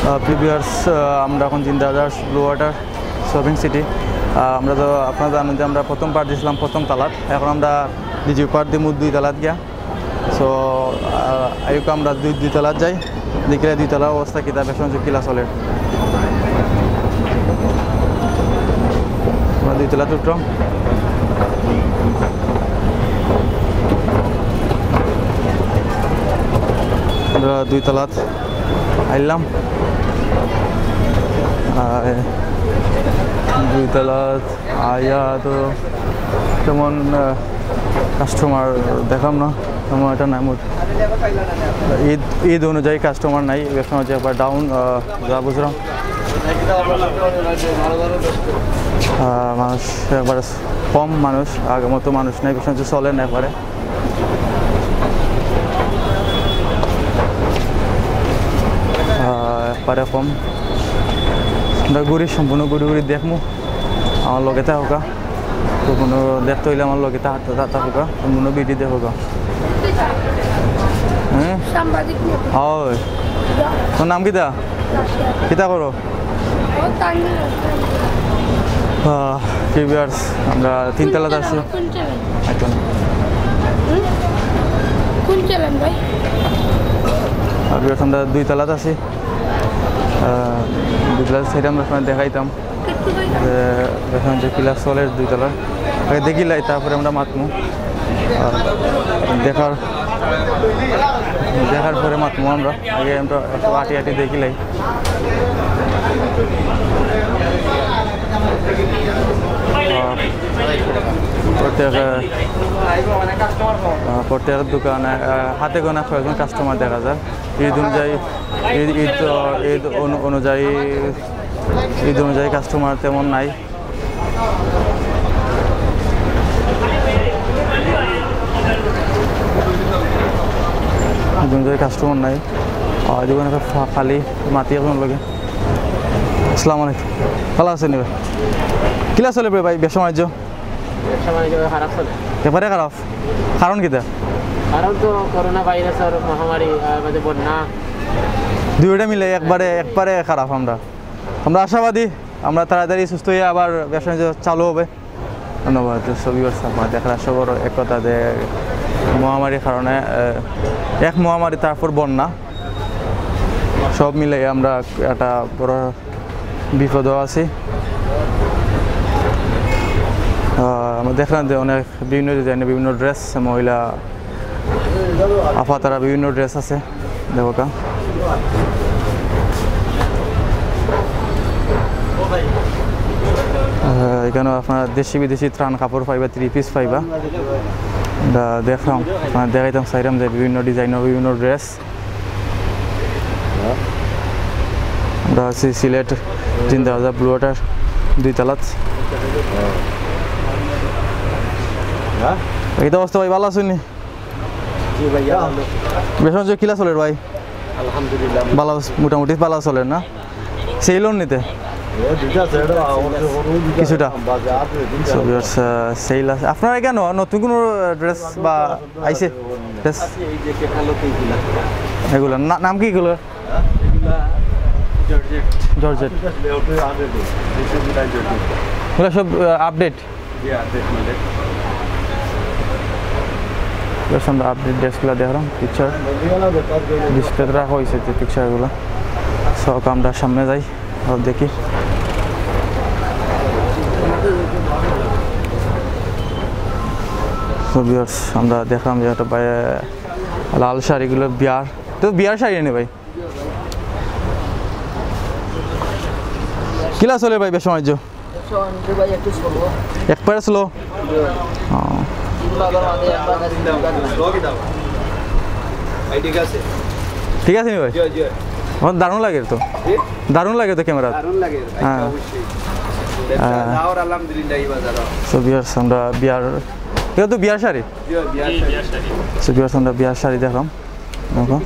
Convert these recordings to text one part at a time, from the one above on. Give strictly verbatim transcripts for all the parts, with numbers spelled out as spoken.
প্রিয় ভিউয়ার্স, আমরা এখন Zindabazar blue water shopping city. আমরা তো, আপনারা জানেন যে আমরা প্রথম পার্ট দিছিলাম প্রথম তালাত, এখন আমরা দ্বিতীয় পার্ট দিমু দুই তালাত গিয়া। সো আইউক আমরা দুই দুই তালাত যাই, দেখিলাই দুই তালার অবস্থা কিতা, বেশ কিছু কিলা চলে। আমরা দুই তালাত উঠলাম, আমরা দুই তালাত আইলাম। আর দুই তালাত আইয়া তো তেমন কাস্টমার দেখলাম না, তেমন একটা নাই মোট। ঈদ, ঈদ অনুযায়ী কাস্টমার নাই, ব্যবসা হচ্ছে একবার ডাউন, যা বুঝলাম। মানুষ একবার কম, মানুষ আগের মতো মানুষ নাই, ব্যবসা হচ্ছে চলে না একবারে। একবারে কম। আমরা ঘুরি, সম্পূর্ণ ঘুরি ঘুরি দেখমু। আমার লগে থাকউক্কা। তো কোনো দেখতে হইলে আমার লগে তা-, তা-, তা-, থাকউক্কা। সম্পূর্ণ ভিডিও দেখউক্কা। হ্যাঁ? সাংবাদিক নাকি? হয়। তোর নাম কিতা? রাশিয়া। কিতা করো? ও তানভীর। আহ, প্রিয় ভিউয়ার্স, আমরা তিন তালাত আছি। কোন চ্যানেল? এখন। হুম? কোন চ্যানেল ভাই? আর ভিউয়ার্স, আমরা দুই তালাত আছি। আহ, দুই তালাত সেটা আমরা আপনারে দেখাইতাম। যে দেখেন যে কিলা চলের দুই তালার। আগে দেখিলাই, তারপরে আমরা মাতমু। আহ, দেখার, দেখার পরে মাতমু আমরা। আগে আমরা একটু আটি আটি দেখিলাই। আহ, প্রত্যেক, আহ, প্রত্যেক দোকানে, আহ, হাতে গোনা কয়েকজন কাস্টমার দেখা যায়। ঈদ অনুযায়ী, ঈদ, ঈদ, আহ, ঈদ অনু-, অনুযায়ী, ঈদ অনুযায়ী কাস্টমার তেমন নাই। ঈদ অনুযায়ী কাস্টমার নাই। আর এই দোকানে একটা ফা-, খালি মাতি এখন লগে। আসসালামু আলাইকুম। ভালা আছইন নি ভাই? কিলা চলে বে ভাই ব্যবসা বাণিজ্য? ব্যবসা বাণিজ্য খারাপ চলে। একেবারে খারাপ? কারণ কিতা? কারণ তো করোনা ভাইরাসর মহামারী, আর বাদে বন্যা। দুইটা মিলে একবারে, একবারে খারাপ আমরা। আমরা আশাবাদী, আমরা তাড়াতাড়ি সুস্থ হয়ে আবার ব্যবসা বাণিজ্য চালু হবে। ধন্যবাদ। So ভিউয়ার্স, আপনারা দেখরা সবর এক কথা যে মহামারীর কারণে, আহ, এক মহামারী, তারপর বন্যা, সব মিলে আমরা একটা বড় বিপদও আছি। আহ, আমরা দেখলাম যে অনেক বিভিন্ন ডিজাইনের বিভিন্ন ড্রেস, মহিলা আপা তারা বিভিন্ন ড্রেস আছে, দেখো কা। আহ, এখানে আপনারা দেশি বিদেশি ত্রাণ কাপড় পাইবা, থ্রি পিস পাইবা। আমরা দেখলাম, আপনারা দেখাইতাম চাইলাম যে বিভিন্ন ডিজাইনের বিভিন্ন ড্রেস। আমরা আছি সিলেট জিন্দাবাজার ব্লু ওয়াটার দুই তালাত। হ্যাঁ? এই তো অবস্থা ভাই, ভালা আছইন নি? জি ভাইয়া, ভালো। ব্যবসা বাণিজ্য কিলা চলের ভাই? আলহামদুলিল্লাহ। ভালা, মোটামুটি ভালা চলের না? সেল অর নি তে? এ, দুইটা সেট, আমার যে বড় দুইটা কিছুটা। বাজে, আর দুই দিন So, যাবে। Viewers, আহ, সেল আছে। আপনার এখানে নতুন কোনো ড্রেস বা আইছে? ড্রেস? আছে, এই যে কেটালগ এইগুলা। এগুলা না-, নাম কি এগুলো? হ্যাঁ? এগুলা জর্জেট। জর্জেট। Layout unready. দেশি বিলাই জর্জেট। এগুলা সব, আহ, আপডেট? জি, আপডেট মানে। Just আমরা আপডেট ড্রেসগুলো দেখলাম, পিকচার। ডিসপ্লেতে রাখা হয়েছে যে পিকচারগুলো। So, আমরা সামনে যাই, আর দেখি। So, viewers, আমরা দেখলাম যে একটা ভাই লাল শাড়িগুলো বিয়ার, তো বিয়ার শাড়ি নি ভাই? কিলা চলে ভাই ব্যবসা বাণিজ্য? ব্যবসা বাণিজ্য ভাই একটু স্লো। একবারে স্লো? জি। ও। তিন বাজার মাঝে একবার না, তিন বাজার না। স্লো কি দাম? ভাই, ঠিক আছে। ঠিক আছে নি ভাই? জি, জি। আমার দারুণ লাগে তো। জি? দারুণ লাগে তো ক্যামেরা। দারুণ লাগে ভাই, হ্যাঁ। অবশ্যই। ব্যবসা হ্যাঁ। যাওয়ার আলহামদুলিল্লাহ এই বাজারও। So, viewers, আমরা বিয়ার, এটা তো বিয়ার শাড়ি। জি, বিয়ার শাড়ি। So, viewers, আমরা বিয়ার শাড়ি দেখলাম। দেখো।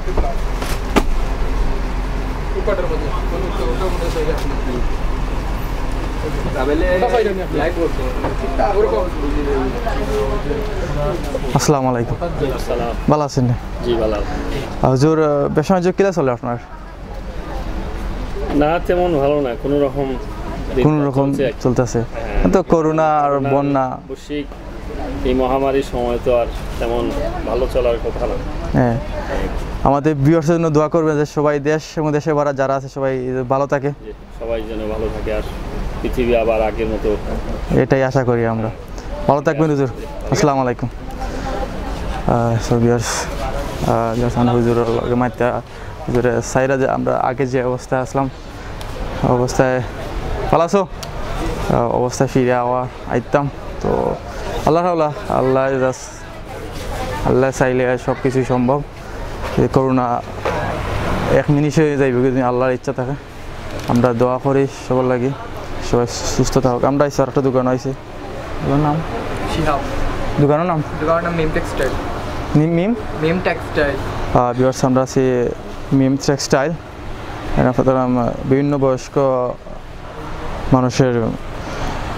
আসসালামু আলাইকুম। আসসালাম। ভালা আছইন নি? জি, ভালা। আহ, হুজুর, আহ, ব্যবসা বাণিজ্য কিলা চলে আপনার? না, তেমন ভালো না, কোনো রকম দিন কোনো কাল রকম চলছে আর কি। চলতেছে। হ্যাঁ, তো করোনা আর করোনা, বন্যা। বৈশ্বিক এই মহামারীর সময় তো আর তেমন ভালো চলার কথা না। হ্যাঁ, আমাদের ভিউয়ার্সের জন্য দোয়া করবেন যে সবাই, দেশ এবং দেশের বাইরে যারা আছে, সবাই ভালো থাকে। যে সবাই যেন ভালো থাকে আর পৃথিবী আবার আগের মতো। এটাই আশা করি আমরা। ভালো থাকবেন হুজুর। আসসালামু আলাইকুম। সো ভিউয়ার্স, ভিউয়ার্স, আমরা হুজুরের লগে মাতিয়া, হুজুরে চাইরা যে আমরা আগে যে অবস্থায় আছলাম, অবস্থায়, ভালো আছো? আহ, অবস্থায় ফিরে আওয়া আইতাম। তো আল্লাহ, আল্লাহ, আল্লাহ just, আল্লাহ চাইলে সব কিছুই সম্ভব। এই করোনা এক নিমিষে যাইব, যদি আল্লাহর ইচ্ছা থাকে। আমরা দোয়া করি সবার লাগি, সবাই সুস্থ থাকুক। আমরা আইছি আরেকটা দোকান আইছে, ওটার নাম, শিহাব। দোকানের নাম দোকানের নাম মিম টেক্সটাইল। মি- মিম। মিম টেক্সটাইল। ভিউয়ার্স, আমরা আছি মিম টেক্সটাইল। এখানে প্রথমে বিভিন্ন বয়স্ক মানুষের,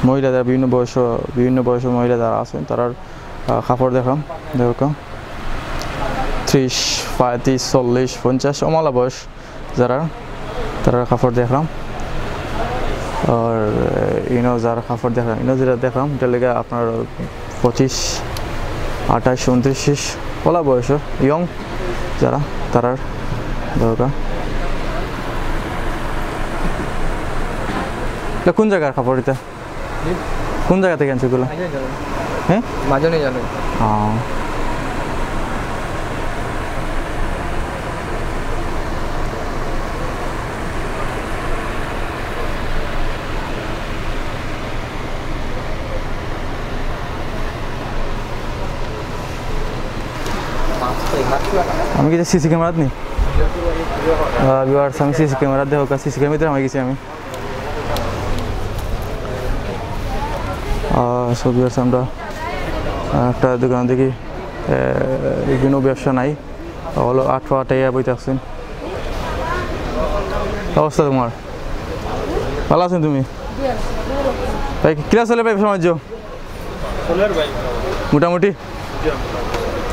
মহিলাদের, বিভিন্ন বয়স, বিভিন্ন বয়সের মহিলা যারা আছেন, তারার আহ, কাপড় দেখাম। দেখো, ত্রিশ, পঁয়ত্রিশ, চল্লিশ, পঞ্চাশ, অমলা বয়স যারা, তারার কাপড় দেখলাম। আর ইনো যার কাপড় দেখলাম, ইনো যেটা দেখলাম, এটা লেগে আপনার পঁচিশ, আঠাশ, ঊনত্রিশ, অলা বয়স, ইয়ং যারা, তারার দরকার। এটা কোন জায়গার কাপড় এটা? কোন জায়গা থেকে আনছো এগুলো? হ্যাঁ। মাঝে নেই জানো। আহ। আমি কি সিসি ক্যামেরাত নি? ভিউয়ার্স, আমি সিসি ক্যামেরাত দেখো, সিসি ক্যামেরাতে আমি গেছি আমি। সো ভিউয়ার্স, আমরা আহ, একটা দোকান দেখি, আহ, কোনো ব্যবসা নাই, হলো আট পা আটাইয়া বই থাকছেন। অবস্থা তোমার ভালো আছেন তুমি? ভাই, কিলা চলে ব্যবসা বাণিজ্য? মোটামুটি।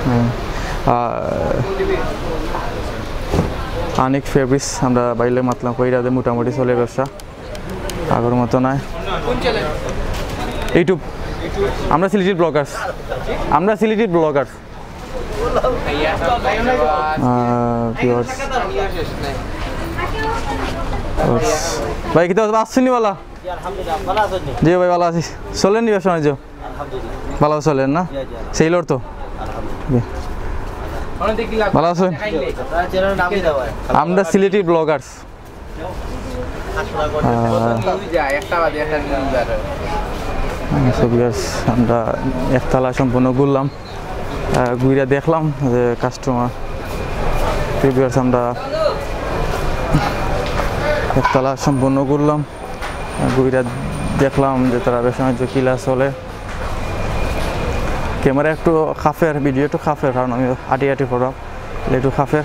হ্যাঁ। আহ, আনিক ফেব্রিক্স, আমরা বাইরে মাতলাম, কইরা যে মোটামুটি চলে ব্যবসা, আগের মতো নাই। ইউটিউব, আমরা সিলেটি ব্লগার্স, আমরা সিলেটি ব্লগার্স। ভিউয়ার্স, ভাই, কিতা অবস্থা? আসছেন নি বালা? জি ভাই, ভালো আছি। চলেন নি ব্যবসা বাণিজ্য? ভালো চলেন না? সেলর তো? জি। ভালো আছেন? আমরা সিলেটি ব্লগার্স। আহ, so viewers, আমরা একতলা সম্পূর্ণ ঘুরলাম, আহ, ঘুরে দেখলাম যে কাস্টমার। Viewers, আমরা একতলা সম্পূর্ণ ঘুরলাম, আহ, ঘুরে দেখলাম যে তারা ব্যবসা বাণিজ্য কিলা চলে। ক্যামেরা একটু খাফের, ভিডিও একটু খাফের, কারণ আমি আটি আটি করলাম, একটু খাফের।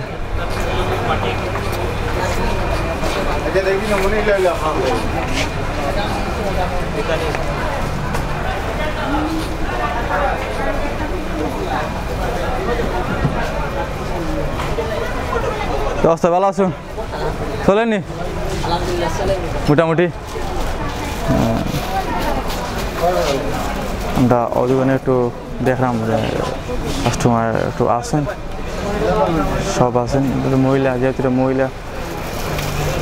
তো অবস্থা ভালো আছো? চলেনি? মোটামুটি। আহ, আমরা ওই দোকানে একটু দেখলাম যে কাস্টমার একটু আছেন, সব আছেন, একটু মহিলা, যেহেতু এটা মহিলা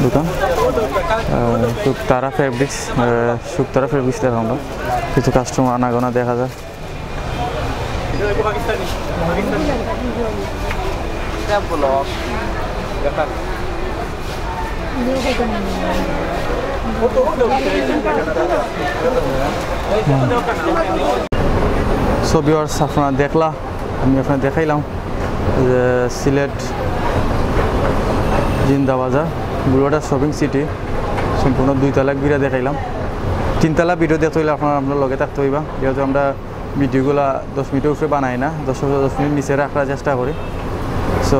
দোকান। আহ, শুকতারা ফেব্রিক্স, আহ, শুকতারা ফেব্রিক্স দেখলাম আমরা, কিছু কাস্টমার আনাগোনা দেখা যায়। So viewers, আপনারা দেখলা, আমি আপনারা দেখাইলাম যে সিলেট জিন্দাবাজার, বুলবাজার শপিং সিটি, সম্পূর্ণ দুইতলা ঘুরে দেখাইলাম। তিনতলা ভিডিও দেখতে হইলে আপনারা আমরা লগে থাকতে হইবা, যেহেতু আমরা ভিডিওগুলা দশ মিনিটের উপরে বানাই না, দশ, দশ মিনিট নিচে রাখার চেষ্টা করি। So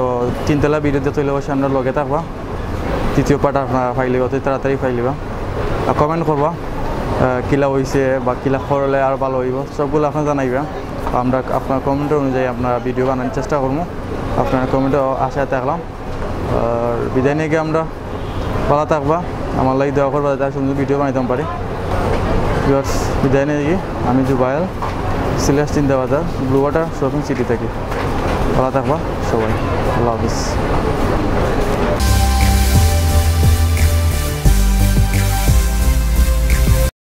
তিনতলা ভিডিও দেখতে হইলে অবশ্যই আমরা লগে থাকবা। তৃতীয় পার্ট আপনারা পাইলিবা, অতি তাড়াতাড়ি পাইলিবা। আর কমেন্ট করবা, আহ, কিলা হইছে বা কিলা করলে আর ভালো হইব, সবগুলো আপনারা জানাইবা। আমরা আপনার কমেন্ট অনুযায়ী আমরা ভিডিও বানানোর চেষ্টা করবো। আপনার কমেন্টে আশায় থাকলাম। আর বিদায় নিয়ে গিয়ে আমরা ভালো থাকবা, আমার লাগি দোয়া করবা যাতে আর সুন্দর ভিডিও বানাইতাম পারি। ভিউয়ার্স, বিদায় নিয়ে গিয়ে আমি Jubayel, Sylhet Zindabazar, blue water shopping city থাকি। ভালা থাকবা সবাই, আল্লাহ হাফিজ।